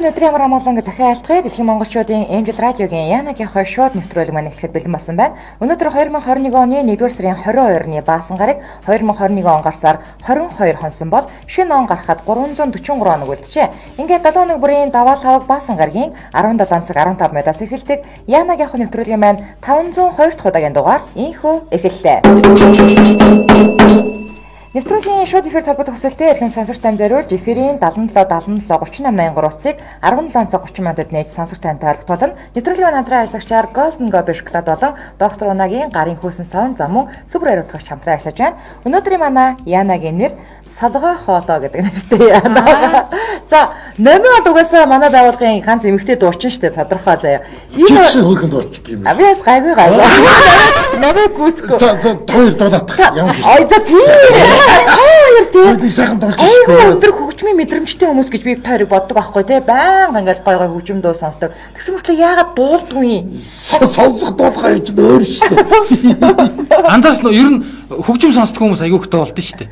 мэндийн өдрийн амар амгалан дахин айлтгая. Дэлхийн монголчуудын Angel радиогийн Янагийн хой шууд нэвтрүүлэг маань эхлэхэд бэлэн болсон байна. Өнөөдөр 2021 оны 1-р сарын 22-ны баасан гараг 2021 он гарсаар 22 хонсон бол шинэ он гарахад 343 хоног үлджээ. Ингээд 7 хоног бүрийн даваа лавг баасан гарагийн 17 цаг 15 минутаас эхэлдэг Янагийн хой нэвтрүүлгийн маань 502 дахь удаагийн дугаар инхүү эхэллээ. Нэвтрүүлгийн шууд эфир холбогдох хүсэлтэд эрхэм сонсогч танд зориулж эфирийн 77 77 38 83 утсыг 17 цаг 30 минутад нээж сонсогч тантай холбогдолно. Нэвтрүүлгийн хамтран ажиллагчаар Golden Gobi шоколад болон доктор Унагийн гарын хөөсөн савн зам мөн супер ариутгагч хамтран ажиллаж байна. Өнөөдрийн манай Янагийн нэр Солгой хоолоо гэдэг нэртэй Яна. За, номин бол угаасаа манай байгууллагын ганц эмэгтэй дуучин шүү дээ, тодорхой заяа. Энэ хөргөнд дуучих юм. Би бас гайгүй гайгүй. Номыг гүйцэхгүй. За за хоёр дуулаадах ямар шиг. Ой за тийм. Хоёр тийм. Нэг сайхан дуулчих шүү дээ. Өндөр хөгжмийн мэдрэмжтэй хүмүүс гэж би тойрог боддог байхгүй тий. Баян ингээл гой гой хөгжим дуу сонсдог. Тэгсэн мөртлөө яагаад дуулдгүй юм? Сонсох дуулах юм чинь өөр шүү дээ. Анзаарсан уу? Ер нь хөгжим сонсдог хүмүүс айгүй их дуулдаг шүү дээ.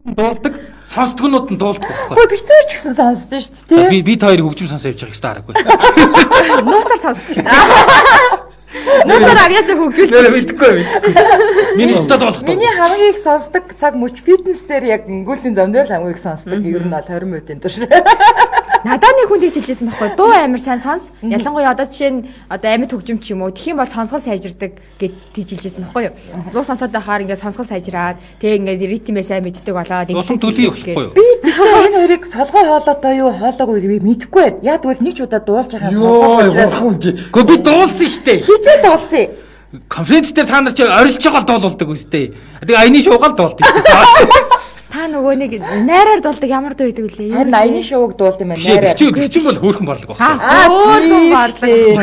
Дуулдаг, сонсдгонууд нь дуулдаг байхгүй. Хөөе би тэр ч гэсэн сонсдсон шүү дээ. Би та хоёрыг хөгжим сонсоо явж байгааг өстой хараагүй. Нууцаар сонсдсон шүү дээ. Нууцаар авьяасаа хөгжүүлж. Нэр мэдэхгүй мэдэхгүй. Миний өстой дуулах. Миний хамгийн их сонсдог цаг мөч фитнес дээр яг өнгөлний зам дээр л хамгийн их сонсдог. Ер нь бол 20 минутын турш. Надад нэг хүн тэгж хэлжсэн байхгүй. Дуу амар сайн сонс. Ялангуяа одоо жишээ нь одоо амьд хөгжим ч юм уу. Тэгэх юм бол сонсгол сайжирдаг гэд тэгж хэлжсэн байхгүй юу. Дуу сонсоод байхаар ингээд сонсгол сайжраад тэгээ ингээд ритмээ сайн мэддэг болоод ингээд төлөй болохгүй юу. Би тэгэхээр энэ хоёрыг солгой хоолойтой юу хоолойгүй би мэдэхгүй байна. Яг тэгвэл нэг ч удаа дуулж байгаа сонсгол сайжраад. Гэхдээ би дуулсан штэ. Хизээ дуулсан. Конференц дээр та нар чи орилж байгаа л дуулуулдаг үстэй. Тэгээ аяны шуугаал дуулдаг штэ. Та нөгөө нэг найраар дуулдаг ямар дуу байдаг вүлээ? Харин аяны шоуг дуулд юм байна найраар. Тэр чинь бол хөөрхөн борлого байхгүй. Хөөрхөн борлого.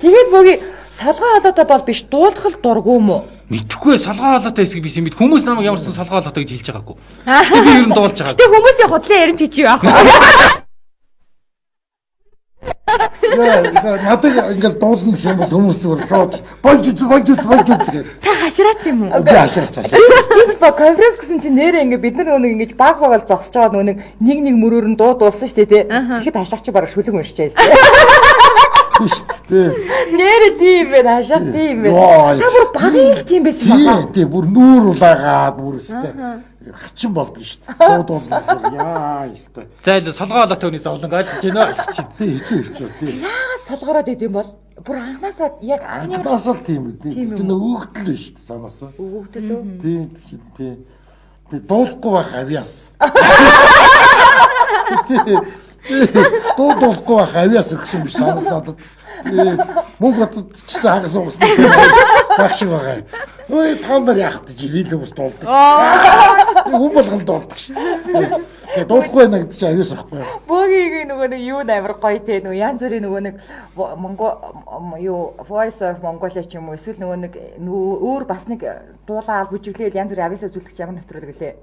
Тэгээд бөгийн солгой хоолойтой бол биш дуулах л дургүй юм уу? Мэдхгүй солгой хоолойтой хэсэг биш юм бид. Хүмүүс намайг ямар ч сан солгой хоолойтой гэж хэлж байгаагүй. Би ер нь дуулж байгаа. Гэтэ хүмүүсийн худлаа ярин ч гэж юу яах вэ? Яа, надад ингээл дуулна гэх юм бол хүмүүс зүгээр шууд болж үз болж үз болж үз гэх. Та хашраацсан юм уу? Би хашраацсан. Тийм ба конференц гэсэн чинь нэрээ ингээ бид нар нөгөө нэг ингэж баг багал зогсож байгаа нөгөө нэг нэг мөрөөр нь дуу дуулсан шүү дээ тий. Тэгэхэд хашаач чи бараг шүлэг уншчихээ. Тийм шүү дээ. Нэрээ тийм байна, хашаах тийм байна. Та бүр багын л тийм байсан баха. Тийм, бүр нүүр улаагаад бүр өстэй. Хачин болдог шүү дээ. Дуу дуулнаа яа өстэй. За л солгой хоолойтой хүний зовлон ойлгож байна ойлгож байна. Тий, хэцүү хэцүү тий. Яагаад солгороод идэм бол? Бүр анханасаа яг анханасаа л тийм үү. Тийм чинь өгөгдөл шүү дээ санаасаа. Өгөгдөл үү? Тийм тий. Тий дуулахгүй байх авьяас. Дуу дуулахгүй байх авьяас өгсөн биш санаас надад. Мөнгө бодод ч гэсэн хагас угсна байх шиг байгаа. Ой та нар яах гэж хэл хүмүүс дуулдаг. Хүн болгон дуулдаг шүү дээ. Тэгээ дуулахгүй байна гэдэг чинь авьяас байхгүй. Бөөгийн нөгөө нэг юу амар гоё те нөгөө янз бүрийн нөгөө нэг Монго юу Voice of Mongolia ч юм уу эсвэл нөгөө нэг өөр бас нэг дуулаа бүжиглээл янз бүрийн авьяас үзүүлэх ямар нэвтрүүлэг лээ.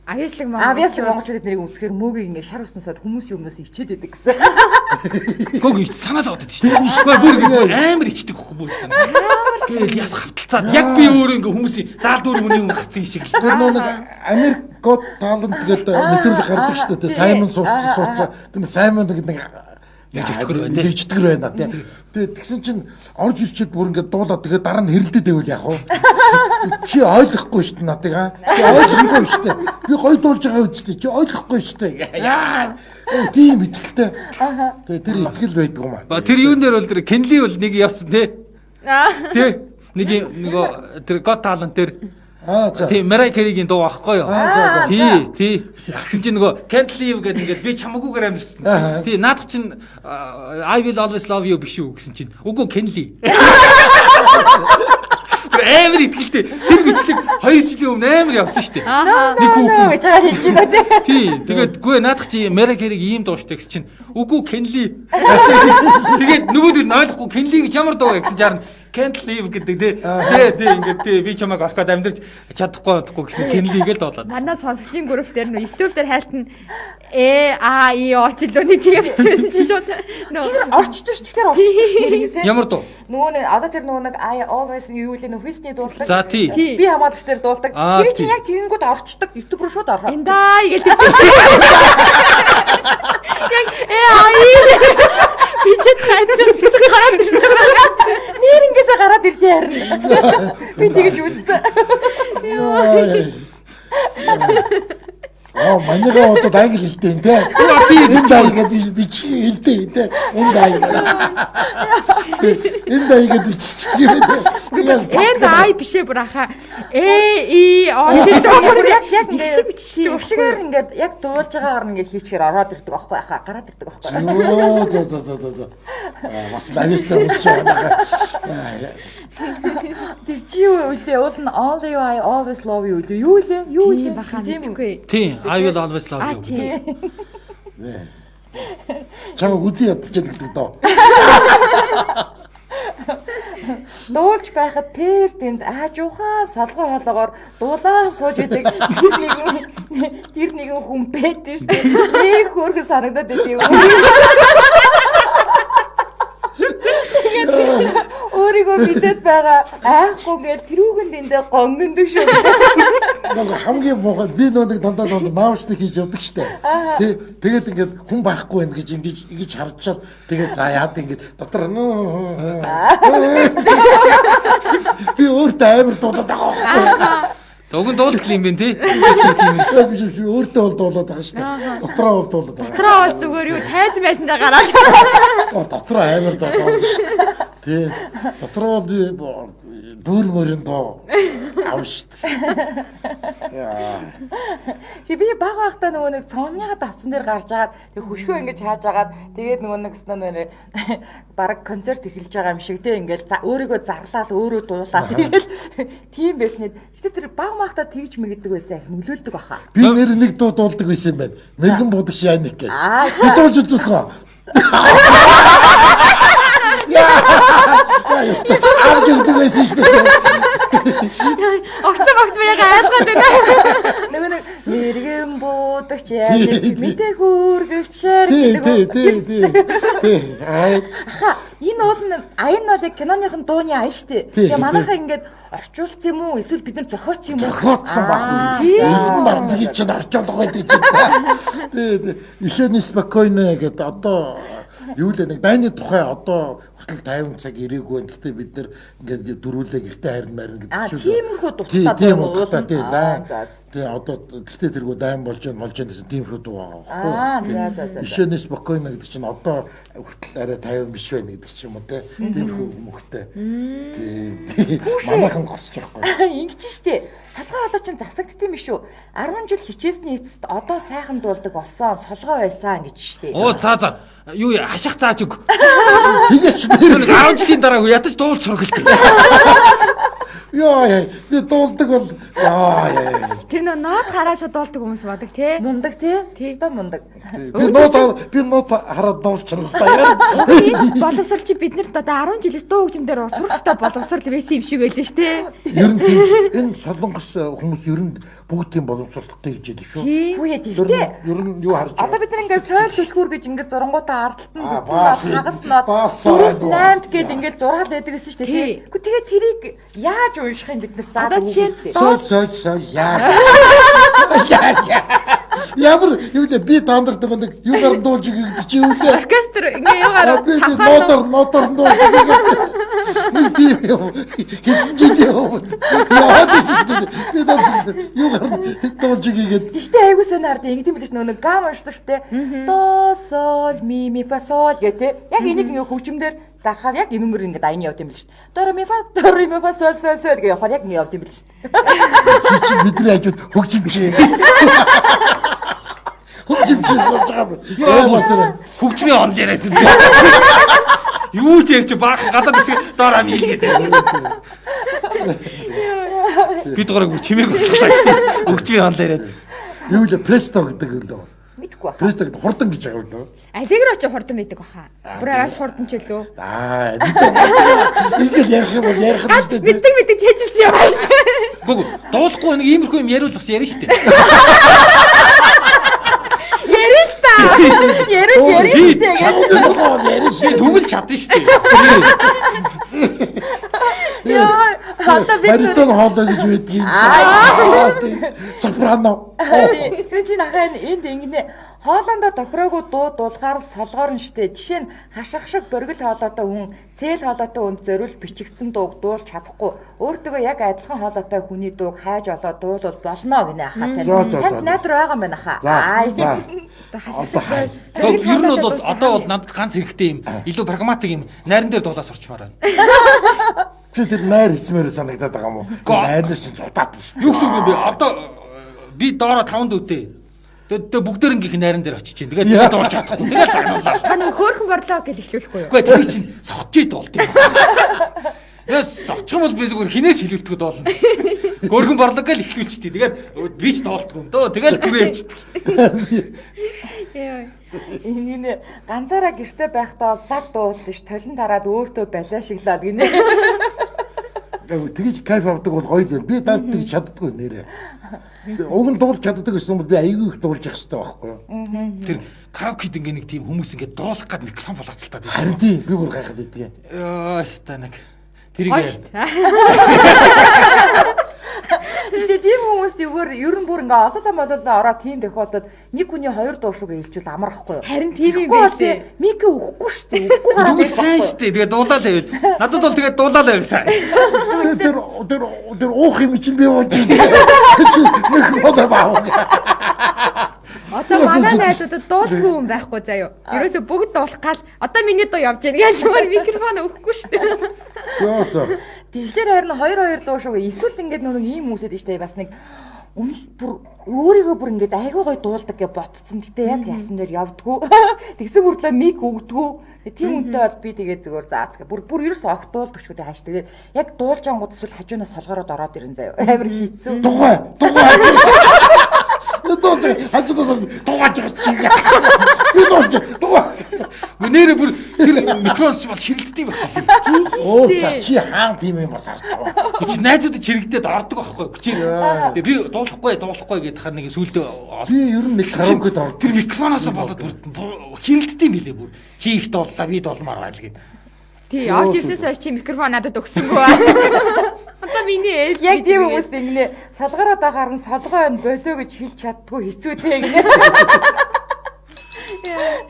Авьяаслаг Монгол. Авьяаслаг монголчуудад нэрийг үзэхээр мөөгийг ингээ шар уснасаад хүмүүсийн өмнөөс ичээд идэг гэсэн. Гүг ич санаа зовоод идэв шүү дээ. Бүр амар ичдэг хөхгүй бүр. Тэгэл яс хавталцаад яг би өөрөө ингээ хүмүүсийн заал дүүр хүний өмнө гарцсан шиг л. Тэр нэг Америк Got Talent гэдэг нэвтрүүлэг гардаг шүү дээ. Саймон сууцсан. Тэр Саймон гэдэг нэг Жигтгэр байна. Жигтгэр байна тий. Тэгээ тэгсэн чинь орж ирчээд бүр ингээд дуулаад тэгээ дараа нь хэрэлдээд байвал яах вэ? Чи ойлгохгүй шүү дээ надыг аа. Чи ойлгохгүй шүү дээ. Би гоё дуулж байгаа үсттэй. Чи ойлгохгүй шүү дээ. Яа. Тийм итгэлтэй. Тэгээ тэр итгэл байдаг юм аа. Тэр юун дээр бол тэр Кенли бол нэг явсан тий. Тий. Нэг нөгөө тэр Got Talent дээр Тийм, Mariah Carey-гийн дуу аахгүй юу? Тий, тий. Тэгсэн чинь нөгөө Can't Live гэдэг ингээд би чамаагүйгээр амьдсан. Тий, наадах чинь I will always love you биш үү гэсэн чинь. Үгүй Kenley. Тэр амар итгэлтэй. Тэр бичлэг 2 жилийн өмнө амар явсан шүү дээ. Нэг хүүхэн гэж байгаа хэлж байна тий. Тий, тэгээд гүй наадах чи Mariah Carey-гийн ийм дуу штэ гэсэн чинь үгүй Kenley. Тэгээд нөгөөдөл нь ойлгохгүй Kenley гэж ямар дуу вэ гэсэн чинь Can't live гэдэг тий. Тий, тий ингээд тий би чамайг орхиод амьдрч чадахгүй чадахгүй гэсэн can live гэж дуулаад. Манай сонсогчийн групп дээр нөө YouTube дээр хайлт нь Э А И О ч лөө нэг тэгээ бичсэн чинь шууд нөө орчдөг шүү. Тэгэхээр орчдөг шүү. Ямар дуу? Нөгөө нэг одоо тэр нөгөө нэг I always юу лээ нөө Whitney дуулдаг. За тий. Би хамаалагч дээр дуулдаг. Тэр чинь яг тэгэнгүүт орчдөг. YouTube руу шууд орох. Эндаа гэж тэгсэн шүү. Яг Э А И бичээд хайцсан бичиж гараад ирсэн байна. Нэр ингээсээ гараад ирдээ харин. Би тэгэж үзсэн. Аа манайгаа одоо англи хэлтэй юм те. Энэ даа ингэж бичих хэлтэй юм те. Энэ даа ингэж. Энэ даа ингэж биччих юм те. Э ай биш ээ бүр аха. Э И О гэдэг бүр яг яг ингэ бичдэг. Өшигээр ингээд яг дуулж байгаагаар ингээд хийчихээр ороод ирдэг аахгүй аха. Гараад ирдэг аахгүй. Йоо за за за за за. Бас лавистай уншиж байгаа. Тэр чи юу үлээ? Уул нь only you I always love you үлээ. Юу үлээ? Юу үлээ? Баха мэдгүй. Тийм, I will always love you. Тийм. Чамайг үзий ядчих гэдэг доо. Дуулж байхад тэр тэнд аажуухан солгой хоолоогоор дуулаа сууж идэг тэр нэгэн хүн байдаг шүү дээ. Нэг хөөрхөн санагдаад байдаг юм. Тэгээд өөрийгөө мэдээд байгаа айхгүй гээл тэрүүгэн дэндээ гонгондөг шүү. Нэг хамгийн муухай би нэг дандаа наушник хийж явдаг штэ. Тэ тэгээд ингээд хүн байхгүй байна гэж ингэж ингэж харчаад тэгээд за яад ингээд дотор би өөртөө амар дуулаад байгаа байхгүй. Уг нь дуулах юм бэ тий? Биш биш өөртөө бол дуулаад байгаа шүү дээ. Дотроо бол дуулаад байгаа. Дотроо бол зүгээр юу тайз байсандаа гараад. Дотроо амар дуулаад шүү дээ. Тий. Дотроо бол би дүүр мөрөн доо авна шүү дээ. Яа. Би баг байхдаа нөгөө нэг цонхныхаа давцсан дээр гарч агаад тэг хөшгөө ингэж хааж агаад тэгээд нөгөө нэг сноо бараг концерт эхэлж байгаа юм шиг тий ингээл өөрийгөө зарлаал өөрөө дуулаад тэгэл тийм байсныг. Гэтэ тэр баг махта тэгж мэгдэг байсан их нөлөөлдөг баха. Би нэр нэг дуу дуулдаг байсан юм байна. Мэргэн будагш яаник гэх. Би дуулж үзүүлэх үү? Яа, яста. Авч ирдэг байсан шүү дээ. Огцон огцон яг айлгаад байна. Нөгөө нэг мэргэн будагч яаник мэдээ хүүргэгчээр гэдэг. Тий, тий, тий. Тий. Аа. Энэ уул нь аян бол яг киноныхын дууны аян шүү дээ. Тэгээ манайхаа ингээд орчуулсан юм уу? Эсвэл бид нар зохиоцсон юм уу? Зохиоцсон байхгүй. Энэ марцгийг чинь орчуулга байдаг чинь. Тий, тий. Ишэний спокойно гэдэг одоо юу л нэг дайны тухай одоо хүртэл 50 цаг ирээгүй байна. Гэхдээ бид нэр ингээд дөрүүлээ гэртээ харин марин гэдэг шүү. Тиймэрхүү дутаа тийм утгатай тийм дайн. Тий одоо гэлтэй тэргүү дайн болж байна болж байна гэсэн тиймэрхүү дуу байгаа байхгүй. Аа за за за. Ишэний спокойно гэдэг чинь одоо хүртэл арай 50 биш байна гэдэг ч юм уу те. Тиймэрхүү мөхтэй. Тий. Манайхан госч байхгүй. Ингэж штэ. Салгай хоолой чинь засагддсан биш үү? 10 жил хичээсний эцэст одоо сайхан дуулдаг болсон, солгой байсан гэж штэ. Оо за за. Юу хаших зааж өг. Тэгээс 10 жилийн дараа ядаж дуулж сурах гэлтэй. Яа, би дуулдаг бол яа. Тэр нөө нот хараад шууд дуулдаг хүмүүс бодог тий. Мундаг тий. Өстой мундаг. Би нот хараад дуулчихна та. Боловсрал чи биднэрт одоо 10 жилээс дуу хөгжмөөр сурах ёстой боловсрал байсан юм шиг байлаа ш тий. Ер нь тийм энэ солонгос хүмүүс ер нь бүгд тийм боловсралтай гэж хэлсэн шүү. Хүүе тэгтээ. Ер нь юу харж байгаа. Одоо бид нар ингээд сойл түлхүүр гэж ингээд зурангуудаа ардталт нь хагас нот 8 гээд ингээд зургаал байдаг гэсэн шүү дээ. Гэхдээ тэгээд тэрийг яаж унших юм бид нар зааж өгөх. Соль соль соль яа. Ямар юу лээ би тандарт нэг юугаар дуулж өгдөг чи юу лээ. Оркестр ингээ юугаар нотор нотор дуулж өгдөг. Нэг тийм юм. Хэдэн жил юм. Яа тийм би тандарт юугаар дуулж өггээд. Гэхдээ айгуу сонь хард ингэ тийм билээ ш нөгөө гам уншдаг штэ. До соль ми ми фа соль гэх те. Яг энийг ингээ хөгжмөдөр дарахаар яг эмэнгэр ингээд аяны явд юм бил шүү дээ. До ре ми фа до ре ми фа соль соль соль гэж явахаар яг ингэ явд юм бил шүү дээ. Чи чи бидний хажууд хөгжимч юм. Хөгжимч болж байгаа юм. Яа бацараа. Хөгжмийн он яриасан. Юу ч ярьч баахан гадаад хэсэг доор ам хийлгээд. Бид гураг чимээг боллоо шүү дээ. Хөгжмийн он яриад. Юу л престо гэдэг юм лөө. Мэдгүй баха. Presto гэдэг хурдан гэж байгаа юм лөө. Allegro ч хурдан байдаг баха. Бүр маш хурдан ч үлээ. Аа, мэдээ. Ингээд ярих юм бол ярих юм дээ. Мэддэг мэддэг чэжилсэн юм байна. Гүг дуулахгүй нэг иймэрхүү юм яриул бас ярина шүү дээ. Ярил та. Ярил ярил Би штэ гэж. Чаддаг ярина шүү. Би түгэл чадна шүү дээ. Йоо, одоо би Баритон хоолой гэж байдгийг. Аа, тийм. Сопрано. Тэр чинь ахаа энд ингэнэ хоолондоо тохироогүй дуу дуулахаар солгоор нь штэ. Жишээ нь хашах шиг боргил хоолойтой хүн цээл хоолойтой хүнд зориулж бичигдсэн дууг дуулж чадахгүй. Өөртөөгөө яг адилхан хоолойтой хүний дууг хайж олоод дуулвал болно гинэ ахаа тань. За, за, за, Танд найдар байгаа юм байна ахаа. За. Аа, За. Одоо хашаа. Ер нь бол одоо бол надад ганц хэрэгтэй юм. Илүү прагматик юм. Найран дээр дуулаа сурчмаар байна. Чи тэр найр хэсмээр санагдаад байгаа юм уу? Найрнаас чинь зутаад байна шүү дээ. Юу гэсэн үг юм бэ? Одоо би доороо 5 дүүтэй. Тэгээ бүгдээр ингэх найран дээр очиж чинь. Тэгээд тэгээд дуулж чадахгүй. Тэгээд загнуулаа. Та нэг хөөхөн борлоо гэж эхлүүлэхгүй юу? Үгүй тэр чинь согтжий дуулд юм. Яа согчих юм бол би зүгээр хинээч хэлүүлдэхгүй дуулна. Гөргөн борлог гэж эхлүүлчихдээ. Тэгээд би ч дуулдгүй юм дөө. Тэгэл түрээ явчихдаг. Яа. Ингэнэ ганцаараа гэрте байхдаа лаг дуулж ш толон тараад өөртөө балиа шиглаад гинэ. Тэгэж кайф авдаг бол гоё л юм. Би даад тэгж чаддгүй нэрээ. Уг нь дуулж чаддаг гэсэн бол би айгүй их дуулж явах хэрэгтэй байхгүй юу? Тэр караокед ингээ нэг тийм хүмүүс ингээ дуулах гад микрофон булаацалтаад байсан. Харин тийм би бүр гайхаад байдгийг. Ёо, ста нэг. Тэрийг Гоё шүү дээ. Тэгээ тийм хүмүүс зүгээр ер нь бүр ингээ олоолаа молоолаа ороо тийм тохиолдолд нэг хүний хоёр дуу шуг хэлчихвэл амар ахгүй юу? Харин тийм юм Тэгэхгүй бол байлээ. тий микэ өгөхгүй шүү дээ. Өгөхгүй гараад Тэгвэл сайн шүү дээ. Тэгээ дуулаа л байвал. Надад бол тэгээ дуулаа л байв сайн. Тэр тэр тэр уух юм чинь би ууж байна. Чи микрофон баа. Одоо манай найзуудад дуулдгүй хүн байхгүй заяо. Ерөөсө бүгд дуулах гал одоо миний дуу явж гин гэж зүгээр микрофон өгөхгүй шүү дээ. Зөө зөө. Тэгэхээр харин хоёр хоёр дуу шуг эсвэл ингээд нүг ийм хүмүүсэд штэ бас нэг үнэл бүр өөрийгөө бүр ингээд айгүй гой дуулдаг гэж ботцсон. Гэтэ яг ясан дээр явдггүй. Тэгсэн мөртлөө мик өгдгүү. Тийм үнтэй бол би тэгээд зүгээр заацгаа. Бүр бүр ерөөс огт дуулдаг ч үгүй хааш. Тэгээд яг дуулж ангууд эсвэл хажуунаас солгороод ороод ирэн заяа. Амар хийцүү. Дугай дугай. Дуулж хажуудаас дугайж байгаа чи. Би дуулж дугай. Нэрээ бүр тэр микрофон ч бол хэрэлддэг байх юм. Оо за чи хаан тийм юм бас харж байгаа. Чи найзуудад чирэгдээд ордог байхгүй. Чи тэгээ би дуулахгүй дуулахгүй гэдээ хаар нэг сүулдэ Би ер нь нэг караокед ордог. Тэр микрофоноос болоод бүр хэрэлддэг юм билээ бүр. Чи их дууллаа би дуулмаар байна л гэд. Тий, орж ирснээс хойш чи микрофон надад өгсөнгөө. Одоо миний ээлж Яг тийм хүмүүс ингэнэ солгороод байгаар нь солгой байна болио гэж хэлж чаддгүй хэцүү те гинэ.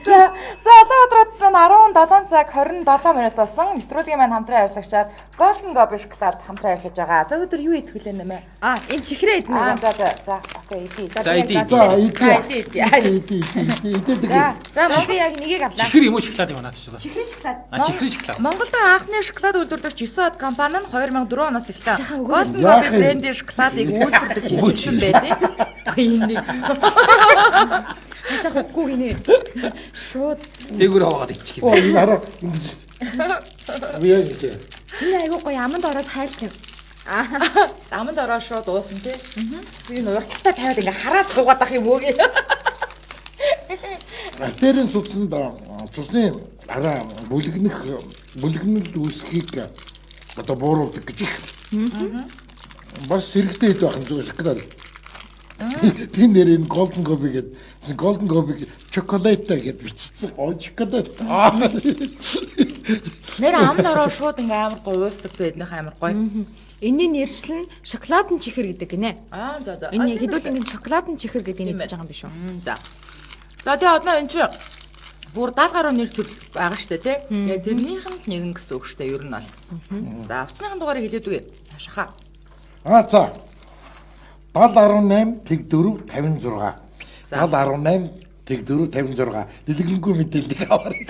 За за олон өдрөд маань 17 цаг 27 минут болсон. Нэвтрүүлгийн маань хамтран ажиллагчаар Golden Gobi шоколад хамтран ажиллаж байгаа. За өдөр юу идэх вүлээ нэмэ? А, энэ чихрээ идэнэ. Аа за за за окей идэ. За идэ. За идэ. За идэ идэ. Идэ идэ идэ идэ. За, за би яг нэгийг авлаа. Чихэр юм уу шоколад юм аа наад чи. Чихрээ шоколад. А чихрээ шоколад. Монголд анхны шоколад үйлдвэрлэгч 9 од компани нь 2004 оноос эхлэн Golden Яах Gobi юм? брендийн шоколадыг үйлдвэрлэж Өгөөч. эхэлсэн байдаг. Энэ нэг Хашаа хөхгүй гинэ. Шууд Дээгүүр хаваад идчих юм. Оо энэ хараа ингэж. Би яг ингэж. энэ айгуу гоё аманд ороод хайлт юм. аманд ороо шууд уусан тий. Би энэ урталтаа тавиад ингээ хараад суугаад ах юм уу гэ. Артерийн цуснд цусны араа бүлэгнэх бүлэгнэл үүсхийг одоо бууруулдаг гэж их. Бас хэрэгтэй хэд байх юм зүгээр шоколад. Би нэр энэ Golden Gobi гэдэг Golden Gobi чоколад гэд бичсэн. Оо чоколад. Нэр аманд ороо шууд ингээ амар гоё уусдаг тий эднийх амар гоё. Энэний нэршил нь шоколадын чихэр гэдэг гинэ. Аа за за. Энэ хэдүүл ингэ шоколадын чихэр гэдэг нь хэлж байгаа юм биш үү? За. За тэгээ одоо энэ чинь бүр 70 гаруй нэр төрөл байгаа штэ тий. Тэгээ тэрнийх нь нэгэн гэсэн үг штэ ер нь бол. За утасныхын дугаарыг хэлээд үгүй. Шаха. Аа за. 7018 тэг 4 56. 7018 тэг 4 56. Дэлгэрэнгүй мэдээллийг аваарай.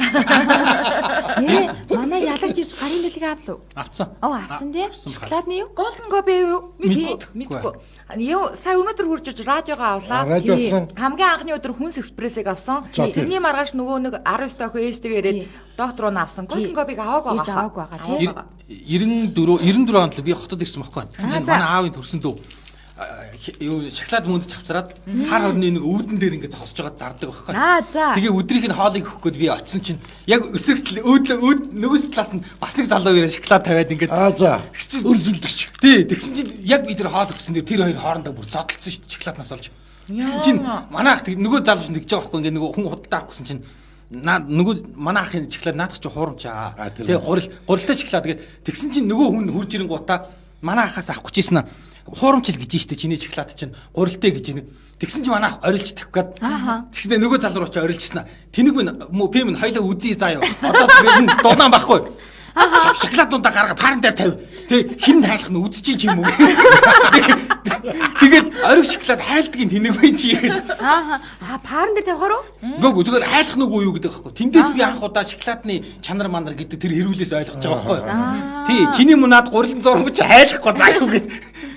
Нэрээ манай ялагч ирж гарын бэлэг авлаа. Авцсан. Оо авцсан тий. Авсан баха. Шоколадны юу? Golden Gobi юу? Мэдгүй. Мэдгүй. Мэдгүй. Юу сая өнөөдөр хурж иж радиогоо авлаа. Радио авсан. Хамгийн анхны өдөр Хүнс экспрессийг авсан. За, тий. Тэрний маргааш нөгөө нэг 19 дохио ээжтэйгээ ирээд доктор руу авсан. Golden Gobi-г аваагүй Ирж байгаа. аваагүй байгаа, тий. 94 94 онд л би хотод ирсэн байхгүй. Тэгсэн чинь За. манай аавын төрсөн дүү юу шоколад мөндөж авцраад хар хорны нэг үүдэн дээр ингээд зогсож байгаа зардаг байхгүй. Аа за. Тэгээ өдрийнх нь хоолыг өгөх гээд би очисон чинь яг өсрэг өөд нөгөөс талаас нь бас нэг залуу ирээ шоколад тавиад ингээд Аа за. Өрсөлдөгч. Тий, тэгсэн чинь яг би тэр хоол өгсөн дээр тэр хоёр хоорондоо бүр зодолцсон шүү дээ шоколаднаас олж. Тэгсэн чинь манай ах нөгөө залуу чинь тэгж байгаа байхгүй ингээд нөгөө хүн худалдаа авах гэсэн чинь наа нөгөө манай ахын шоколад наадах чи хуурамч аа. Тэгээ гурилтай шоколад тэгээ тэгсэн чинь нөгөө хүн хурж ирэнгуудаа манай ахаас авах гэж ийсэн хуурамчл гэж ийштэй чиний шоколад чинь гурилтай гэж ийн. Тэгсэн чинь манай ах орилж тавих гээд. Тэгснэ нөгөө залуу руу чи орилжсэн. Тэнэг минь пи минь хоёлаа үзье заа юу. Одоо тэр дулаан байхгүй. Шоколад дундаа гарга паран дээр тавь. Тэг хин хайлах нь үзчихий юм уу. Тэгээд ориг шоколад хайлдгийн тэнэг үн чи гээд. Аа паран дээр тавихаар уу? Үгүй зүгээр хайлах нь үгүй юу гэдэг байхгүй. Тэндээс би анх удаа шоколадны чанар манар гэдэг тэр хэрүүлээс ойлгож байгаа байхгүй. Тий, чиний мөн над гурилан зурмаг чи хайлахгүй заа юу гэд.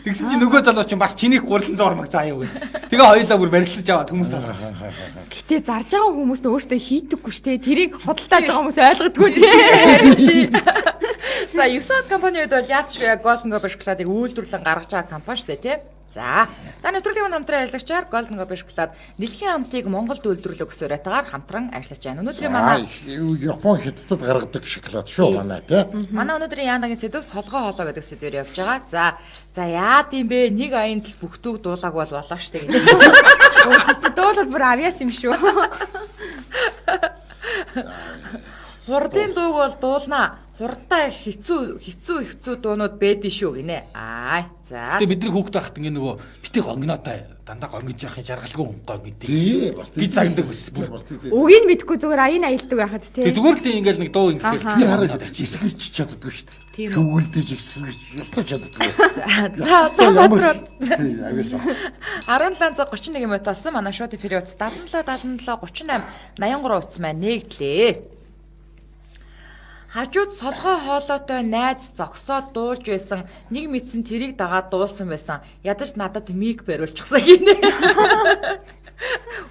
Тэгсэн чинь нөгөө залуу чинь бас чинийх гурилан зурмаг заа юу гэд. Тэгээ хоёулаа бүр барилцаж аваад хүмүүс алгасан. Гэтэ зарж байгаа хүмүүс нь өөртөө хийдэггүй шүү дээ. Тэрийг худалдааж байгаа хүмүүс ойлгодгүй тий. За 9 компани үед бол яаж ч Golden Gobi шоколадыг үйлдвэрлэн гаргаж байгаа компани шүү дээ тий. За. За нэвтрүүлгийн хамтран ажиллагчаар Golden Gobi шоколад дэлхийн амтыг Монголд үйлдвэрлэх гэсэн уриатгаар хамтран ажиллаж байна. Өнөөдрийн манай Япон хятадд гаргадаг шоколад шүү манай тий. Манай өнөөдрийн Янагийн сэдв солгой хоолой гэдэг сэдвээр явж байгаа. За. За яад юм бэ? Нэг аян тал бүхтүүг дуулааг бол болоо штэ гэдэг. Өө чи дуулал бүр авьяас юм шүү. Хурдын дууг бол дуулнаа. Хурдтай хэцүү хэцүү хэцүү дуунууд бэдэн шүү гинэ. Аа за. Гэтэ бидний хүүхд байхад ингээ нөгөө битгий гонгиноотой дандаа гонгиж явахын жаргалгүй хүн гонгид. Тий бас гэж загнадаг байсан. Үгийг мэдгүй зүгээр аян аялдаг байхад тий. Тэг зүгээр л ингээл нэг дуу ингээ. Би хараа эсгэрч чаддаггүй шүү дээ. Шүгүүлдэж эсгэрч ёстой чаддаггүй. За за Ямар тий авьяас. 17:31 минут болсон. Манай шууд эфирийн утас 77 77 38 83 утас маань нэгдлээ. Хажууд солгой хоолойтой найз зогсоод дуулж байсан. Нэг мэдсэн тэрийг дагаад дуулсан байсан. Ядаж надад мик бариулчихсан гинэ.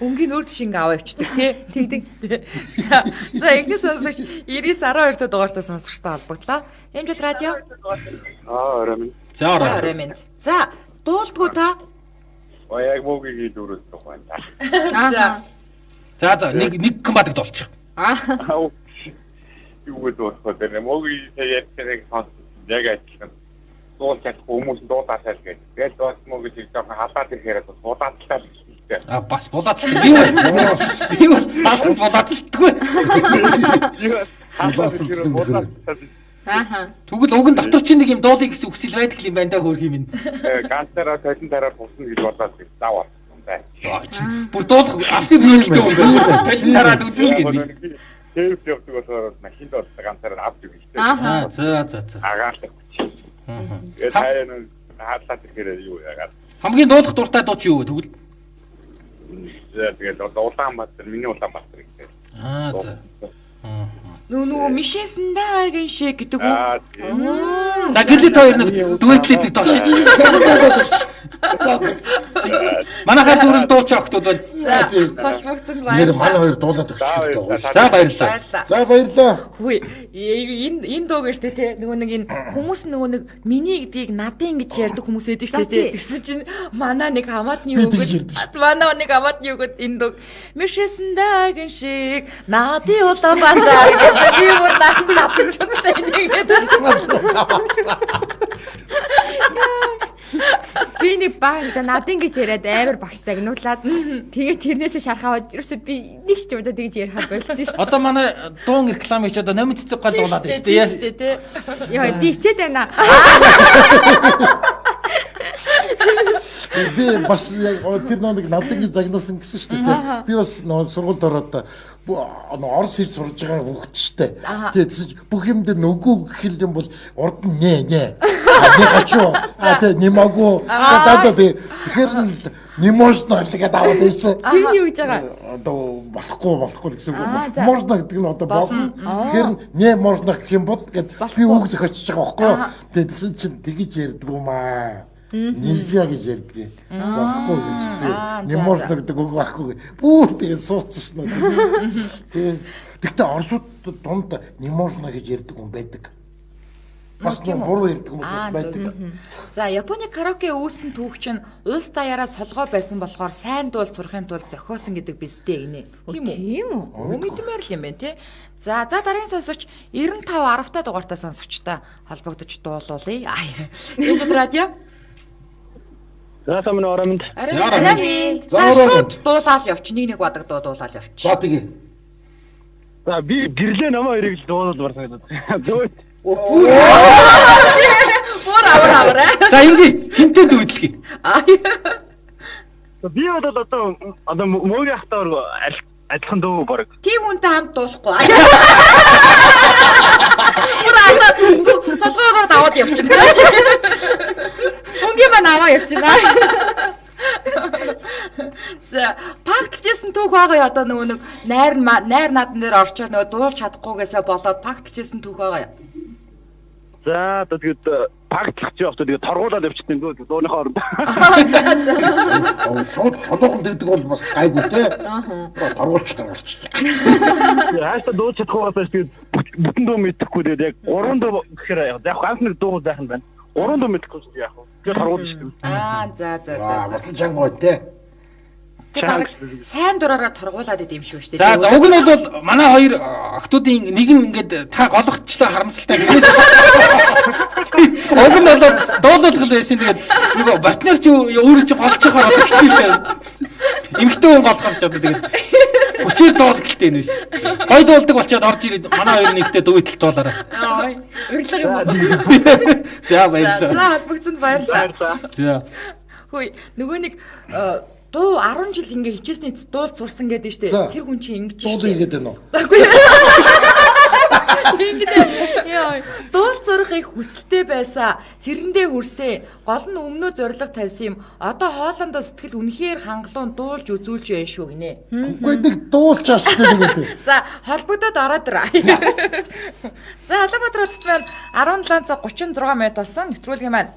Өнгийн өөр тийш ингээ аваа явчихдаг тий. Тэгдэг. За за ингэ сонсогч 99 12 дахь дугаартай сонсогчтой холбогдлоо. Эмжил радио. Аа орой минь. За орой. Орой минь. За дуулдгүү та? Оо яг мөгийг дүүрүүлэх байна. За. За за нэг нэг комбадаг дуулчих. Аа. Юу гэдэг вэ? Тэр мөгийг ярьдаг сонс яг адилхан. Дуулж чадахгүй хүмүүс дуулаасаа л гэж. Тэгэл дуус мөгийг чиг жоохон халаад ирэхээр булаадлаа л хэлдэг. А бас булаацалт. Би бол бас булаацалтгүй. Булаацалт. Ааха. Тэгвэл уг нь дотор чинь нэг юм дуулыг гэсэн хүсэл байдаг юм байна да хөөх юм. Ганцаараа толон тараар бусна гэж бодоод зав болсон бай. Бүр дуулах алсын бүлэлтэй юм байна. Толон тараад үзэл гэнэ. Тэвс явдаг болохоор машинд бол ганцаараа авч өгнө шүү дээ. Аа за за за. Агаарлах хүч. Тэгээд таяа нэг хаадлаад ирэхээр юу яагаад. Хамгийн дуулах дуртай дуу чи юу вэ тэгвэл? Тэгээд Улаанбаатар, миний Улаанбаатар гэдэг. Аа за. Нөгөө мишээсэндээ шиг гэдэг үү? За гэрлээ хоёр нэг дуэтлээд дуршиж. Манайхаа дүүрэн дууч охтууд байна. За холбогдсон Нэр баярлалаа. манай хоёр дуулаад өгчих гэдэг. За баярлалаа. За баярлалаа. Хүй энэ дууг штэ те нөгөө нэг энэ хүмүүс нөгөө нэг миний гэдгийг надын гэж ярьдаг хүмүүс байдаг штэ те. Тэгсэн чинь манай нэг хамаатны өгöd манай нэг хамаатны өгöd энэ дууг мишээсэндээ шиг надын Улаанбаатар гэсэн би бүр надад ч юмтай нэгээд. Би нэг баг надын гэж яриад амар багш загнуулаад тэгээ тэрнээсээ шарх аваад ерөөсөө би нэг ч удаа тэгж ярихад болцсон шүү дээ. Одоо манай дуун реклам хийж одоо номин цэцэг гол дуулаад байна шүү дээ тий. Яа би хичээд байна. Би бас яг тэр нэг надын гэж загнуулсан гэсэн шүү дээ. Би бас нөө сургуульд ороод орос хэл сурж байгаа хүүхэд шүү дээ. Тэгээ тэгсэн чинь бүх юм дээр нүгүү гэх юм бол урд нь нэ нэ. Не хочу. А тэ не могу. Да да тэгэхээр не можно гэдэг аваад байсан. Тэр нь юу гэж байгаа? Одоо болохгүй гэсэн үг. Можно гэдэг нь одоо болно. Тэгэхээр не можно гэх юм бод гэд би үг зохиочж байгаа байхгүй юу? Тэгээ тэгсэн чинь тэгэж ярьдгүй юм аа. Нельзя гэж ярьдгийг. Болохгүй гэж тий. Не можно гэдэг үг байхгүй. Бүр тэгээд сууцсан шнэ. Тий. Гэхдээ орсууд дунд не можно гэж ярьдаг хүн байдаг. Бас Тийм үү? буруу ярьдаг хүмүүс бас Аа, байдаг. зөв, зөв. За, Японы караоке үүссэн түүх чинь улс даяараа солгой байсан болохоор сайн дуул сурахын тулд зохиосон гэдэг биз дээ гинэ. Тийм үү? Тийм үү? Өө мэдмээр л юм байна те. За, за дараагийн сонсогч 95 10 та дугаартай сонсогчтой холбогдож дуулуулъя. Энэ радио. За сайн уу орой минь. Арай. За, За орой шууд дуулаал явч. Нэг нэг бадаг дуу дуулаал явч. За тэгээ. За би гэрлээ намаа хоёрыг л дуулаад барсан гэдэг. Дөө. Бүр авар авар. За ингээ хинтээ дүүдлэхий. Би бол одоо одоо мөөгийн хатаар адилхан дөө бараг. Тийм үнтэй хамт дуулахгүй. Бүр аваа цолгоороо даваад явчихна. Өнгийн маань аваа явчихна. За, пактлжсэн түүх байгаа яа одоо нөгөө нэг найр найр надан дээр орчоод нөгөө дуулж чадахгүйгээсээ болоод пактлжсэн түүх байгаа яа. За одоо тэгээд пагтлах чи явах тэгээд торгуулаад явчихсан дөө дууныхоо оронд. За за. Шууд чулуухан дэгдэг бол бас гайгүй те. Торгуулч торгуулч. Хаашаа дууж чадахгүйгээс тэгээд бүтэн дуу мэдэхгүй тэгээд яг гурван дуу гэхээр яг ганц нэг дуу зайхан байна. Гурван дуу мэдэхгүй шүү дээ яг. Тэгээд торгуулж шүү дээ. Аа за за за. Бас л чанга бай те. Тэг баг сайн дураараа торгуулад идэм шүү дээ. За за уг нь бол манай хоёр охтуудын нэг нь ингээд та голгочлоо харамсалтай гэнэс. Уг нь бол дуулуулах байсан. Тэгээд нөгөө партнер чи өөрөө чи голчих байгаа хэрэгтэй. Эмэгтэй хүн голохоор ч одоо тэгээд хүчээр дуулах гэлтэй юм биш. Гой дуулдаг болчоод орж ирээд манай хоёр нэгтээ дүүтэл дуулаарай. Урилга юм уу? За баярлалаа. За холбогдсонд баярлалаа. За. Хөөе нөгөө нэг дуу 10 жил ингээ хичээсний эцэс дуулж сурсан гэдэг нь штэ. Тэр хүн чинь ингэж штэ. Дуулаа хийгээд байна уу? Ингэдэ. Йоо. Дуул зурхыг хүсэлтэй байсан. Тэрэндээ хүрсэн. Гол нь өмнөө зориг тавьсан юм. Одоо хоолондоо сэтгэл үнэхээр хангалуун дуулж үзүүлж байна шүү гинэ. Үгүй нэг дуулчааш штэ тэгээд. За, холбогдоод ороод ир. За, Улаанбаатар хотод маань 17 цаг 36 минут болсон. Нэвтрүүлгийн маань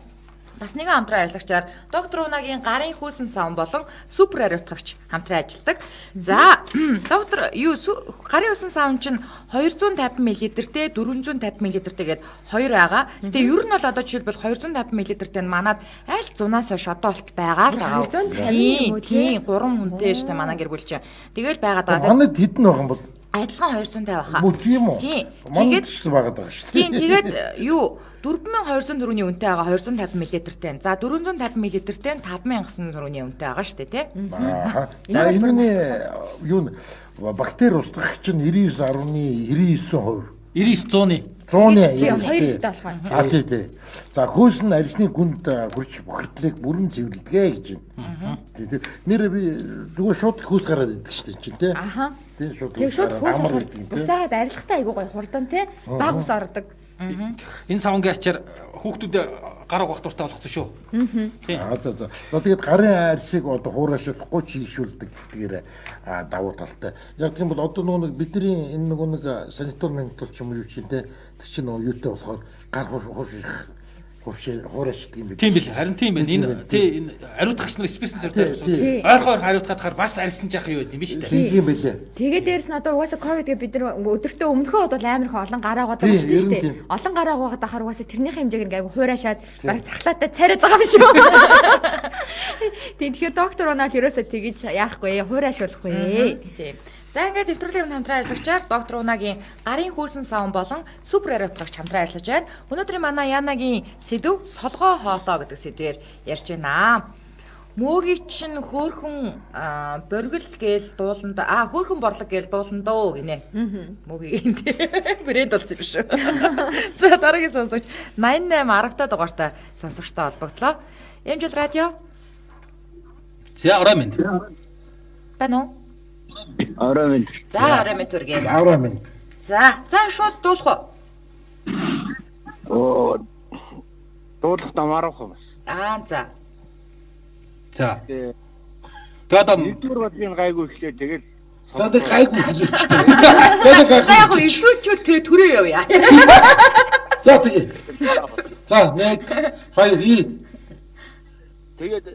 бас нэгэн хамтран ажиллагчаар доктор Унагийн гарын хөөсөн савн болон супер ариутгагч хамтран ажилладаг. За, доктор юу гарын хөөсөн савн чинь 250 мл-тэй 450 мл-тэй гээд хоёр байгаа. Гэтэ ер нь бол одоо жишээлбэл 250 мл-тэй нь манад аль зунаас хойш одоо болт байгаа л байгаа. 250 юм уу тийм 3 хүнтэй штэ манай гэр бүл чинь. Тэгэл байгаад байгаа. Манад хэдэн байх юм бол адилхан 250 баха. Мөн тийм үү? Тийм. Тэгээд байгаад байгаа шүү дээ. Тийм, тэгээд юу 4200 төгрөгийн үнэтэй байгаа 250 мл-тэй. За 450 мл-тэй 5000 төгрөгийн үнэтэй байгаа шүү дээ, тий. Аа. За энэний юу бактери устгах чинь 99.99%. 99 100-ны. 100-ны Тийм, 2 ёстой болохоор. А тий тий. За хөөс нь арьсны гүнд хурж бохирдлыг бүрэн цэвэрлэдэг гэж байна. Тий тий. Нэр би зүгээр шууд хөөс гараад идэг шүү дээ чинь тий. Аха. Тий шууд Тэг шууд хөөс амар гэдэг юм тий. Буцаагаад арилгатай айгуу гоё хурдан тий. Баг ус ордог. Энэ савнгийн ачаар хүүхдүүд гар угаах дуртай болгоцсон шүү. Тийм. Аа за за. За тэгээд гарын арьсыг одоо хуурайшуулахгүй чийгшүүлдэг гэдгээр давуу талтай. Яг тийм бол одоо нөгөө нэг бидний энэ нөгөө нэг санитар ментал ч юм уу юу чинь те тэр чинь нөгөө юутай болохоор гар хуурших хуурайшдаг юм байна. Тийм бил. Харин тийм байна. Энэ тий энэ ариутгагч нар спирсэн зортой. Ойрхон ойрхон ариутгахаар бас арьсан жаах юу байд юм биш үү? Тийм байлээ. Тэгээд дээрэс нь одоо угаасаа ковид гэ бид нар өдөртөө өмнөхөө бодвол амар их олон гараа угаадаг болсон шүү дээ. Олон гараа угаагаад ахаар угаасаа тэрнийхээ хэмжээг ингээ айгу хуурайшаад бараг цахлаатай царайд байгаа юм шүү. Тийм тэгэхээр доктор унаал ерөөсөө тэгэж яахгүй хуурайшуулахгүй. Тийм. За ингээд нэвтрүүлгийн хамтран ажиллагчаар доктор Унагийн гарын хөөсөн савн болон супер ариутгагч хамтран ажиллаж байна. Өнөөдрийн манай Янагийн сэдв солгой хоолоо гэдэг сэдвээр ярьж байна. Мөөгийн чинь хөөхөн боргил гээл дууланд хөөхөн борлог гээл дуулан дөө гинэ. Мөөгийн брэнд болсон юм шүү. За дараагийн сонсогч 88 10 та дугаартай сонсогчтой холбогдлоо. Эмжил радио. За орой минь. Байна уу? Орой минь. За орой минь төргий. За орой минь. За за шууд дуулах уу? Оо дуулах амарх бас. Аа за. За. Тэгээд одоо нэгдүгээр бодлын гайгүй ихлээр тэгэл за тэг гайгүй эхлэв. За яг гоо илсүүлчүүл тэгээ түрээ явъя. За тэгээ. За 1 2 3. Тэгээд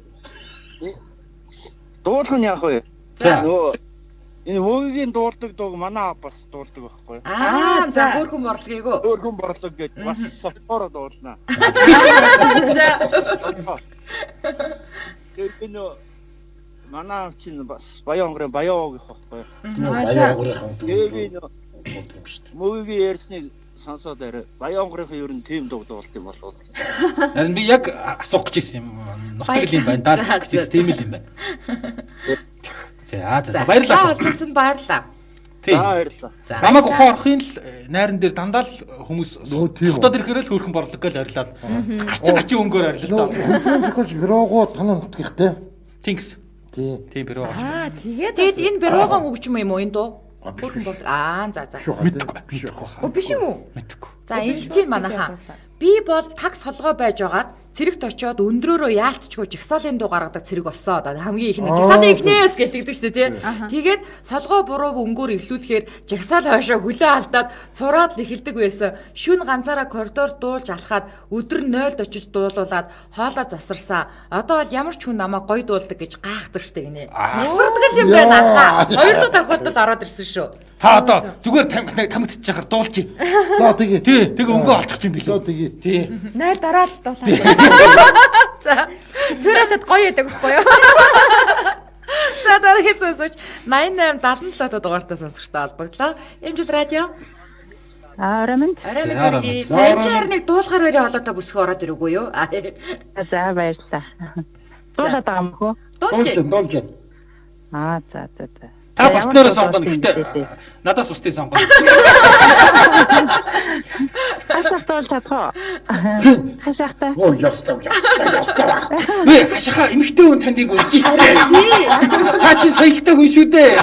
дуулах нь яах вэ? За нөгөө Энэ мөгийн дуулдаг дууг манай бас дуулдаг байхгүй юу? Аа за хөөрхөн борлогийг үү? Хөөрхөн борлог гэж бас солихоор дуулна. За. Тэгээд энэ манай аав чинь бас Баян онгорын Баян уугийнх байхгүй юу? Баян онгорын Тэгээд дуулдаг юм шүү дээ. Мөгийн ярьсныг сонсоод арай Баян онгорын ер нь тийм дуу дуулт юм болов. Харин би яг асуух гэж ирсэн юм. Нутаг л юм байна. Даа гэсэн тийм л юм байна. За за баярлалаа. Холбогдсон баярлалаа. Тийм. За баярлалаа. Намайг ухаан орохын л найран дээр дандаа л хүмүүс цогтоод ирэхээр л хөөрхөн борлог гэж орилоод гачин гачин өнгөөр орилоо. Хөгжмөн зохиолч Бюрого танаа нутгийнхтэй. Тэнгис. Тийм. Тийм Бюрого. Аа тэгээд Тэгэд энэ Бюрогон хөгжим юм уу энэ дуу? Хөөрхөн борлог. Аа за за. Мэдгүй. Мэдгүй. Оо биш юм уу? Мэдгүй. За ингэж чинь манайхаа. Би бол таг солгой байж байгаад цэрэгт очиод өндрөөрөө яалтчгүй жагсаалын дуу гаргадаг цэрэг болсон. Одоо хамгийн их нь жагсаалын ихнээс гэлтэгдэг шүү дээ тий. Тэгээд солгой бурууг өнгөөр эхлүүлэхээр жагсаал хойшоо хөлөө алдаад цураад л эхэлдэг байсан. Шүн ганцаараа коридор дуулж алхаад өдөр нь 0-д очиж дуулуулад хоолоо засарсан. Одоо бол ямар ч хүн намайг гоё дуулдаг гэж гайхдаг штэ гинэ. Засардаг л юм байна ахаа. Хоёр дахь тохиолдол ороод ирсэн шүү. Та одоо зүгээр тамигдчихаар дуулчих. За тэгээ. Тий, тэгээ өнгөө олчих юм билүү. За тэгээ. Тий. 0 дараал дуулаа. За. Зүрэтад гоё яадаг байхгүй юу? За дараагийн сонсогч 88 77 дугаартай сонсогчтой холбогдлоо. Эмжил радио. Орой минь. Орой минь төргий. За энэ чинь харин нэг дуулахаар барь хоолойтой бүсгүй ороод ирээгүй юу? За баярлалаа. Дуулаад байгаа юм хөө? Дуулж дуулж. Аа за за за. Та партнероо сонгоно. Гэхдээ надаас бусдыг сонгоно. Хашаах дуулж чадах уу? Хашаахтай. Оо ястаа ястаа ястаа. Вэ хашаха эмэгтэй хүн таныг урьж штэ. Та чи соёлтой хүн шүү дээ.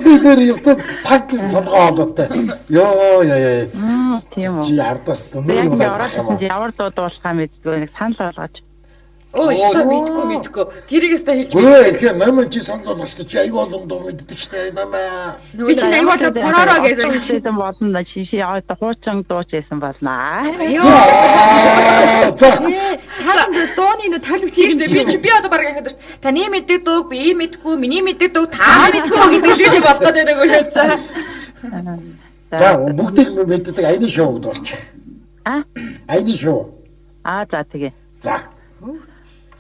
Би нэр ястаа таг солгоо хоолойтой. Йоо яа яа. Тийм үү. Чи ардаас нүр юм ороод ямар дуу дуулахаа мэдгүй нэг санал болгооч. Өө өстой мэдгүй. Тэрийг өстой хэлж мэдгүй. Өө намайг чи санал болгоч чи аюу олон дуу мэддэг штэ намаа. Би чи аюу олон пророо гэсэн гэсэн болно. Чи одоо хуучин дууч байсан болно. За. Та дууны нөө тал үчиг штэ. Би чи би одоо баг ингэдэг. Таны мэддэг дууг би мэдгүй, миний мэддэг дууг та мэдгүй гэдэг шиг юм болох гэдэг үү за. За бүгдийг мэддэг аяны шоу гэдэг болчих. А? Аяны шоу. Аа за тэгээ. За.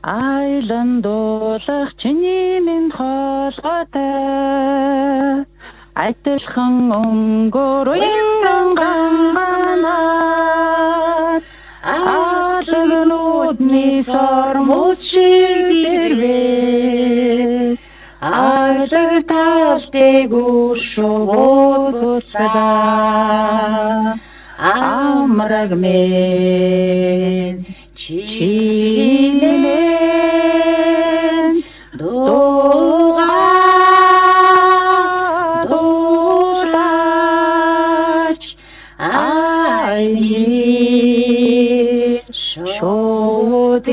Айлан дуулах чиний минь хоолойтой адилхан өнгөөр уян ганганаад алгнуудны сормуус шиг дэрвээ алаг тал дээгүүр шувууд буцлаа амраг минь чимэн дууга дуулаач аяны шуудыг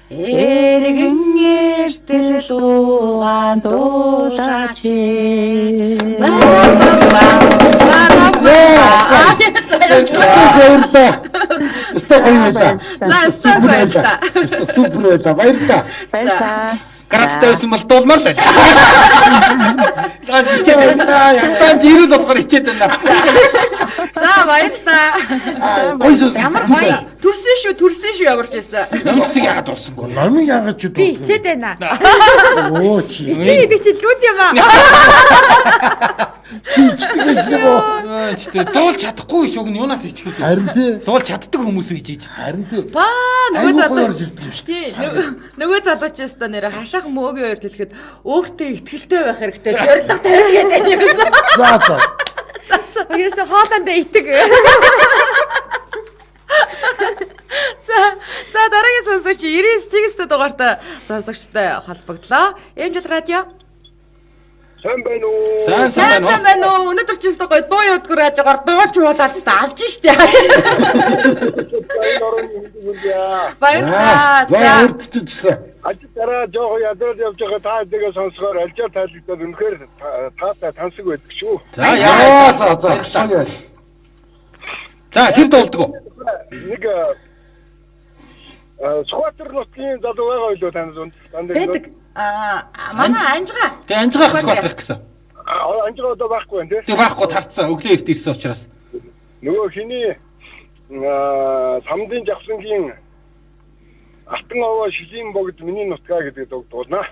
эргэн эртэл дуугаан дуулаач. Өстой гоё байлаа. За өстой байлаа. Өстой супер байлаа. Баярлалаа. Баярлалаа. Градтай байсан бол дуулмаар л байлаа. Таа жирүүл болохоор хичээд байна. За баярлалаа. Гоё сүс. Ямар гоё. Төрсөн шүү, төрсөн шүү ямар ч байсан. Номцыг яагаад дуулсангүй? Номыг яагаад ч Би хичээд байна. Оо чи. Чи гэдэг чи лүд юм аа. Чи ичдэг юм уу? Чи дуулж чадахгүй шүүг нь юунаас ичих вэ? Харин тий. Дуулж чаддаг хүмүүс үйж иж. Харин тий. Баа нөгөө залуу орж ирдэг юм шүү дээ. Нөгөө залууч өстө нэрэ хашаах мөөгийн хоёр хэлэхэд өөртөө ихтгэлтэй байх хэрэгтэй. Зорилго тавь гэдэг юмсан. За за. За за. Ерөөсө хоолондоо итэг. За за дараагийн сонсогч 99 дугаартай сонсогчтой холбогдлоо. Эмжил радио. Сайн байна уу? Сайн сайн байна уу? Өнөөдөр ч өстө гоё дуу явдггүй радиогоор дуулж уулаад өстө алж штэ. Баярлалаа. За урдчиж гисэн. Ажил дараа жоохон ядраад явж байгаа та хэдийгээ сонсохоор альжаар тайлагдаад үнэхээр таатай тансаг байдаг шүү. За яа за за. За хэр дуулдаг уу? Нэг Сүхбаатар нутгийн залуу байгаа билүү танд зүүн? Байдаг. Аа манай Анжгаа. Тэг Анжгаа Сүхбаатар гэсэн. Анжгаа одоо байхгүй байна тий. Тэг байхгүй тарцсан. Өглөө эрт ирсэн учраас. Нөгөө хиний самдын жавхлангийн Алтан овоо шилийн богд миний нутгаа гэдэг дуу дуулнаа.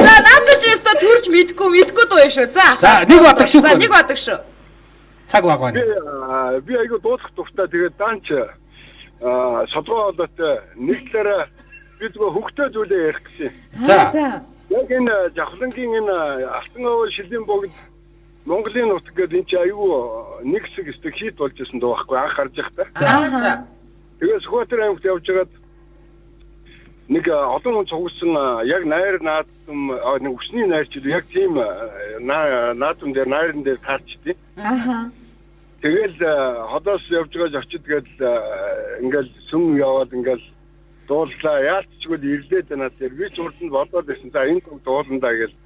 За надад ч өстө төрж мэдгүй дуу юм шүү. За. За нэг бадаг шүү. За нэг бадаг шүү. Цаг баг байна. Би айгүй дуулах дуртай. Тэгээд даанч шодроо хоолойтой нэг талаараа би зүгээр хөвгтэй зүйлээ ярих гэсэн. За. Яг энэ жавхлангийн энэ Алтан овоо шилийн богд Монголын нутаг гэдэг энэ чи айгүй нэг хэсэг өстө хит болж исэн дуу байхгүй анх гарч явахдаа. За. Тэгээд Сүхбаатар аймагт явж байгаад нэг олон хүн цугсан яг найр наадам нэг өсний найр ч яг тийм наадам дээр найран дээр таарчдیں۔ Аха. Тэгэл ходоос явж байгаа очид тэгэл ингээл сүм яваад ингээл дууллаа. Яалтчгүй ирлээд байна дээр би ч урд нь бодоод ирсэн. За энэ дуулна даа гэл.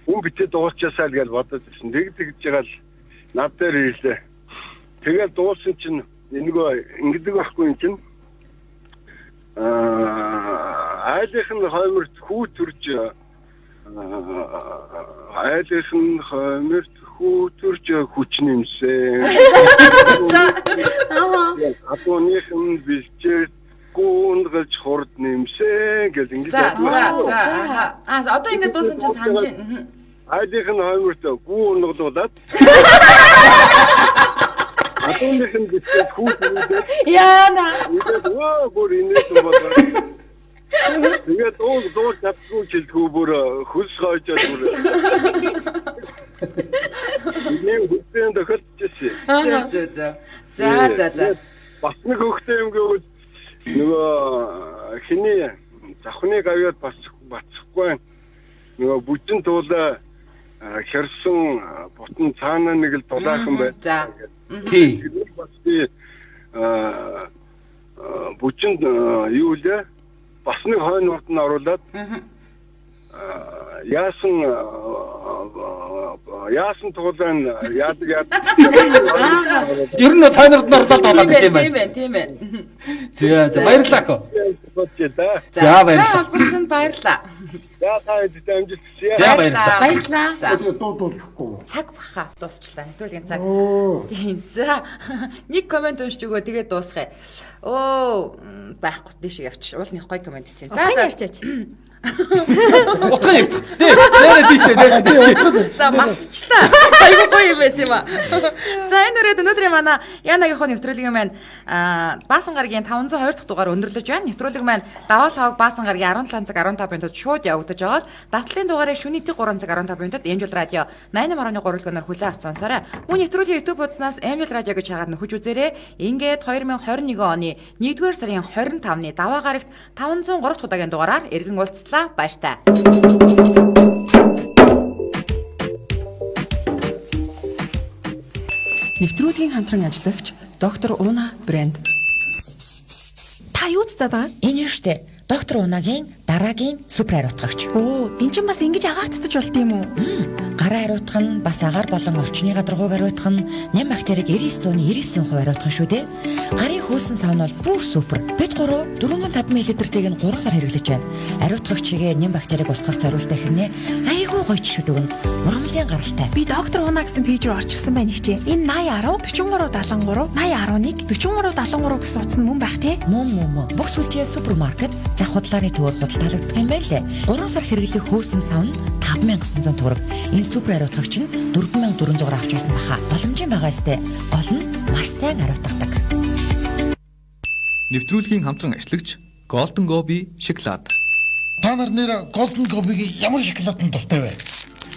Хүн битээ дуулчаасаа л гэж бодоод ирсэн. Тэг тэгж байгаа л над дээр ирлээ. Тэгэл дуулсан чинь нөгөө ингэдэг байхгүй юм чинь айлынх нь хойморт хүү төрж айлынх нь хойморт хүү төрж хүч нэмсэн. Адууных нь бэлчээр гүнгэж хурд нэмсэн гэж ингэж За за. Аа одоо ингэ дуусан чинь санаж байна. Айлынх нь хойморт гүү унгалуулад Адууных нь бэлчээр хүү төрүүлээд Яана. Тэгээд өө бүр инээс болоо. Тэгээд дуу чадгүй жилдгүү бүр хөлс хойжоод бүр. Миний хүлээн тохиолдчихсэн. Зөө зөө. За за за. Бас нэг хөхтэй юм гэвэл нөгөө хиний завхны гавьяад бас бацхгүй нөгөө бүжин туулаа хярсан бутан цаана нэг л дулаахан байна. За. Тий. Бас би бүжинд юу лээ? Бас нэг хойно урд нь оруулаад яасан туулаа нь яадаг яадаг. Ер нь хойно урд нь оруулаад дуулаад Тийм ээ, тийм ээ. За за баярлалаа ко. За баярлалаа. За албарцанд баярлалаа. За та хэдтэй амжилт хүсье. За баярлалаа. Баярлалаа. За. Тэгээ дуу дуулчихгүй. Цаг баха дуусчлаа. Нэвтрүүлгийн цаг. Тийм. За нэг комент уншиж өгөө тэгээд дуусгая. Өө байхгүй тийш явчих. Уул нэг гоё комент хийсэн. За за ярьчаач. Утгаа ярьчих. Тэ. Нэрэ тийш тэ. За мартчихлаа. Айгуу гоё юм байсан юм аа. За энэ үрээд өнөөдрийн манай Янагийн нэвтрүүлгийн маань Баасан гарагийн 520 дахь дугаар өндөрлөж байна. Нэвтрүүлэг маань даваа лавг Баасан гарагийн 17 цаг 15 минутад шууд явагдаж байгаа л давтлын дугаарыг шөнийн 3 цаг 15 минутад Эмжил радио 88.3 дэлгүүнээр хүлээн авч сонсоорой. Мөн нэвтрүүлгийн YouTube хуудаснаас Эмжил радио гэж хагаад нөхөж үзээрэй. Ингээд 2021 оны 1-р сарын 25-ны даваа гарагт 503 дахь удаагийн дугаараар эргэн уулзлаа. Баяртай. Нэвтрүүлгийн хамтран ажиллагч доктор Уна брэнд. Та юу цацаад байгаа? Энэ юу штэ. Доктор Унагийн дараагийн супер хариуцлагч. Оо, эн чинь бас ингэж агаар цацаж болт юм уу? Гараа хариуцах нь бас агаар болон орчны гадаргууг хариуцах нь ням бактерийг 99.99% хариуцах нь шүү дээ. Гарын хөөсөн сав нь бол бүр супер. Бид гурав 450 мл-ийг нь 3 сар хэрэглэж байна. Хариуцлагчийг ням бактерийг устгах зориултаа хэрнээ айгүй гоё жишүүл өгнө. Ургамлын гаралтай. Би доктор Уна гэсэн пэйж рүү орчихсон байна ихчээ. Энэ 80 10 43 73 80 11 43 73 гэсэн утас нь мөн байх те? Мөн. Бүх сүлжээ супермаркет зах худлааны төвөөр худалдаалагддаг юм байна лээ. 3 сар хэрэглэх хөөсөн сав нь 5900 төгрөг. Энэ супер хариуцлагч нь 4400-аар авч байсан баха. Боломжийн байгаа сте. Гол нь маш сайн хариуцдаг. Нэвтрүүлгийн хамтран ажиллагч Golden Gobi шоколад. Та нар нэр Golden Gobi-гийн ямар шоколаданд дуртай вэ?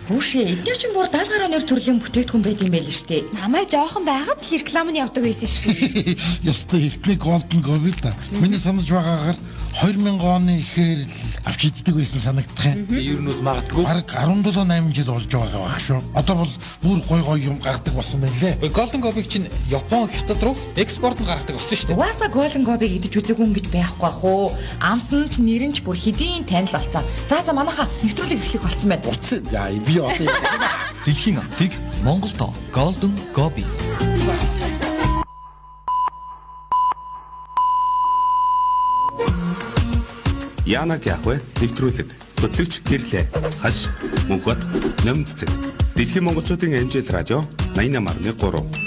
Хүүшээ, эдгээр чинь бүр 70 гаруй нэр төрлийн бүтээгдэхүүн байт юм байл шүү дээ. Намайг жоохон байгаад л реклам нь явдаг байсан шүү дээ. Ёстой эртний Golden Gobi л да. Миний санаж байгаагаар 2000 оны ихээр л авч иддэг байсан санагдах юм. Ер нь бол магадгүй. Бараг 17 8 жил болж байгаа байх шүү. Одоо бол бүр гой гой юм гаргадаг болсон байна лээ. Golden Gobi-г чинь Япон, Хятад руу экспорт нь гаргадаг болсон шүү дээ. Угаасаа Golden Gobi-г идэж үзээгүй юм гэж байхгүй бах уу? Амт нь ч нэр нь ч бүр хэдийн танил болсон. За за манайха нэвтрүүлэг эхлэх болсон байна. Утас за би одоо Дэлхийн амтыг Монголд Golden Gobi. Янаг яах вэ? Нэвтрүүлэг. Хөтлөгч Гэрлээ. Хаш Мөнхбат Номд цэцэг. Дэлхийн монголчуудын амжилт радио 88.3.